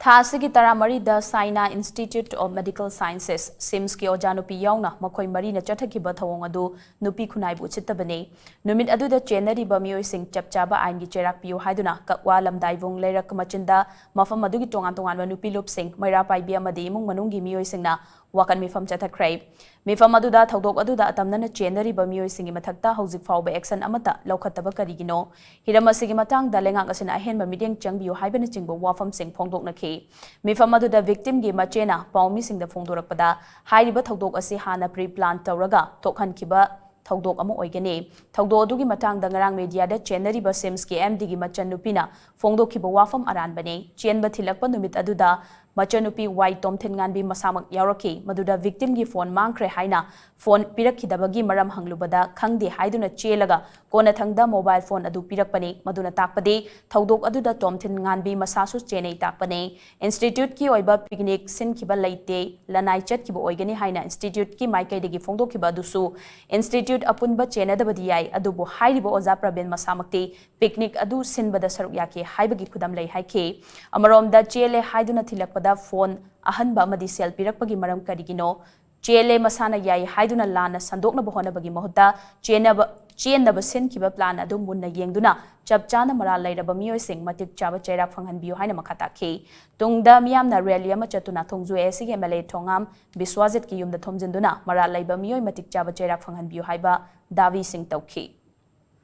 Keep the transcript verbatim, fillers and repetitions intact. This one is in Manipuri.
ꯊꯥ ꯑꯁꯤꯒꯤ ꯇꯔꯥꯃꯔꯤꯗ Saina Institute of Medical Sciences, SIMSꯀꯤ ꯑꯣꯖꯥ ꯅꯨꯄꯤ ꯌꯥꯎꯅ ꯃꯈꯣꯏ ꯃꯔꯤꯅ ꯆꯠꯊꯈꯤꯕ ꯊꯧꯑꯣꯡ ꯑꯗꯨ ꯅꯨꯄꯤ ꯈꯨꯟꯅꯥꯏꯕꯨ ꯎꯁꯤꯠꯇꯕꯅꯤ꯫ ꯅꯨꯃꯤꯠ ꯑꯗꯨꯗ ꯆꯦꯟꯅꯔꯤꯕ ꯃꯤꯑꯣꯏꯁꯤꯡ ꯆꯞ ꯆꯥꯕ ꯑꯥꯏꯟꯒꯤ ꯆꯩꯔꯥꯛ ꯄꯤꯌꯨ ꯍꯥꯏꯗꯨꯅ ꯀꯛꯋꯥ ꯂꯝꯗꯥꯏꯕꯨꯡ ꯂꯩꯔꯛ ꯃꯆꯤꯟꯗ ꯃꯐꯝ ꯑꯗꯨꯒꯤ ꯇꯣꯉꯥꯟ ꯇꯣꯉꯥꯟꯕ ꯅꯨꯄꯤ ꯂꯨꯞꯁꯤꯡ, ꯃꯩꯔꯥ ꯄꯥꯏꯕꯤ ꯑꯃꯗꯤ ꯏꯃꯨꯡ ꯃꯅꯨꯡꯒꯤ ꯃꯤꯑꯣꯏꯁꯤꯡꯅ ꯋꯥꯀꯠ ꯃꯤꯐꯝ ꯆꯠꯊꯈ꯭ꯔꯦ꯫ ꯃꯤꯐꯝ ꯑꯗꯨꯗ ꯊꯧꯗꯣꯛ ꯑꯗꯨꯗ ꯑꯇꯝꯅꯅ ꯆꯦꯟꯅꯔꯤꯕ ꯃꯤꯑꯣꯏꯁꯤꯡꯒꯤ ꯃꯊꯛꯇ ꯍꯧꯖꯤꯛ ꯐꯥꯎꯕ action ꯑꯃꯠꯇ ꯂꯧꯈꯠꯇꯕ ꯀꯔꯤꯒꯤꯅꯣ? ꯍꯤꯔꯝ ꯑꯁꯤꯒꯤ ꯃꯇꯥꯡꯗ ꯂꯩꯉꯥꯛ ꯑꯁꯤꯅ ꯑꯍꯦꯟꯕ ꯃꯤꯠꯌꯦꯡ ꯆꯪꯕꯤꯌꯨ ꯍꯥꯏꯕꯅꯆꯤꯡꯕ ꯋꯥꯐꯝꯁꯤꯡ ꯐꯣꯡꯗꯣꯛꯅꯈꯤ꯫ ꯃꯤꯐꯝ ꯑꯗꯨꯗ victimꯒꯤ ꯃꯆꯦꯅ ꯄꯥꯎꯃꯤꯁꯤꯡꯗ ꯐꯣꯡꯗꯣꯔꯛꯄꯗ, ꯍꯥꯏꯔꯤꯕ ꯊꯧꯗꯣꯛ ꯑꯁꯤ ꯍꯥꯟꯅ pre-plan ꯇꯧꯔꯒ ꯊꯣꯛꯍꯟꯈꯤꯕ ꯊꯧꯗꯣꯛ ꯑꯃ ꯑꯣꯏꯒꯅꯤ꯫ ꯊꯧꯗꯣꯛ ꯑꯗꯨꯒꯤ ꯃꯇꯥꯡꯗ ꯉꯔꯥꯡ mediaꯗ ꯆꯦꯟꯅꯔꯤꯕ SIMSꯀꯤ MDꯒꯤ ꯃꯆꯟꯅꯨꯄꯤꯅ ꯐꯣꯡꯗꯣꯛꯈꯤꯕ ꯋꯥꯐꯝ ꯑꯔꯥꯟꯕꯅꯤ꯫ ꯆꯦꯟꯕ ꯊꯤꯜꯂꯛꯄ ꯅꯨꯃꯤꯠ ꯑꯗꯨꯗ ꯃꯆꯟꯅꯨꯄꯤ ꯋꯥꯏ ꯇꯣꯝꯊꯤꯟꯉꯥꯟꯕꯤ ꯃꯁꯥꯃꯛ ꯌꯥꯎꯔꯛꯈꯤ, ꯃꯗꯨꯗ victimꯒꯤ phone ꯃꯥꯡꯈ꯭ꯔꯦ ꯍꯥꯏꯅ phone ꯄꯤꯔꯛꯈꯤꯗꯕꯒꯤ ꯃꯔꯝ ꯍꯪꯂꯨꯕꯗ ꯈꯪꯗꯦ ꯍꯥꯏꯗꯨꯅ ꯆꯦꯜꯂꯒ ꯀꯣꯟꯅꯊꯪꯗ mobile phone ꯑꯗꯨ ꯄꯤꯔꯛꯄꯅꯤ꯫ ꯃꯗꯨꯅ ꯇꯥꯛꯄꯗꯤ ꯊꯧꯗꯣꯛ ꯑꯗꯨꯗ ꯇꯣꯝꯊꯤꯟꯉꯥꯟꯕꯤ ꯃꯁꯥꯁꯨ ꯆꯦꯟꯅꯩ ꯇꯥꯛꯄꯅꯤ꯫ Instituteꯀꯤ ꯑꯣꯏꯕ picnic ꯁꯤꯟꯈꯤꯕ ꯂꯩꯇꯦ, ꯂꯅꯥꯏ ꯆꯠꯈꯤꯕ ꯑꯣꯏꯒꯅꯤ ꯍꯥꯏꯅ Instituteꯀꯤ ꯃꯥꯏꯀꯩꯗꯒꯤ ꯐꯣꯡꯗꯣꯛꯈꯤꯕ ꯑꯗꯨꯁꯨ Institute ꯑꯄꯨꯟꯕ ꯆꯦꯟꯅꯗꯕꯗꯤ ꯌꯥꯏ, ꯑꯗꯨꯕꯨ ꯍꯥꯏꯔꯤꯕ ꯑꯣꯖꯥ ꯄ꯭ꯔꯕꯤꯟ ꯃꯁꯥꯃꯛꯇꯤ picnic ꯑꯗꯨ ꯁꯤꯟꯕꯗ ꯁꯔꯨꯛ ꯌꯥꯈꯤ ꯍꯥꯏꯕꯒꯤ ꯈꯨꯗꯝ ꯂꯩ ꯍꯥꯏꯈꯤ꯫ ꯑꯃꯔꯣꯝꯗ ꯆꯦꯜꯂꯦ ꯍꯥꯏꯗꯨꯅ ꯊꯤꯜꯂꯛꯄꯗ phone ꯑꯍꯟꯕ ꯑꯃꯗꯤ cell ꯄꯤꯔꯛꯄꯒꯤ ꯃꯔꯝ ꯀꯔꯤꯒꯤꯅꯣ? ꯆꯦꯜꯂꯦ ꯃꯁꯥꯅ ꯌꯥꯏ ꯍꯥꯏꯗꯨꯅ ꯂꯥꯟꯅ ꯁꯟꯗꯣꯛꯅꯕ ꯍꯣꯠꯅꯕꯒꯤ ꯃꯍꯨꯠꯇ ꯆꯦꯟꯅꯕ, ꯆꯦꯟꯅꯕ ꯁꯤꯟꯈꯤꯕ plan ꯑꯗꯨ ꯃꯨꯟꯅ ꯌꯦꯡꯗꯨꯅ ꯆꯞ ꯆꯥꯅ ꯃꯔꯥꯜ ꯂꯩꯔꯕ ꯃꯤꯑꯣꯏꯁꯤꯡ ꯃꯇꯤꯛ ꯆꯥꯕ ꯆꯩꯔꯥꯛ ꯐꯪꯍꯟꯕꯤꯌꯨ ꯍꯥꯏꯅ ꯃꯈꯥ ꯇꯥꯈꯤ꯫ ꯇꯨꯡꯗ ꯃꯤꯌꯥꯝꯅ rally ꯑꯃ ꯆꯠꯇꯨꯅ ꯊꯣꯡꯖꯨ ACꯒꯤ MLA ꯊꯣꯉꯥꯝ ꯕꯤꯁ꯭ꯋꯥꯖꯤꯠꯀꯤ ꯌꯨꯝꯗ ꯊꯣꯝꯖꯤꯟꯗꯨꯅ ꯃꯔꯥꯜ ꯂꯩꯕ ꯃꯤꯑꯣꯏ ꯃꯇꯤꯛ ꯆꯥꯕ ꯆꯩꯔꯥꯛ ꯐꯪꯍꯟꯕꯤꯌꯨ ꯍꯥꯏꯕ ꯗꯥꯕꯤꯁꯤꯡ ꯇꯧꯈꯤ꯫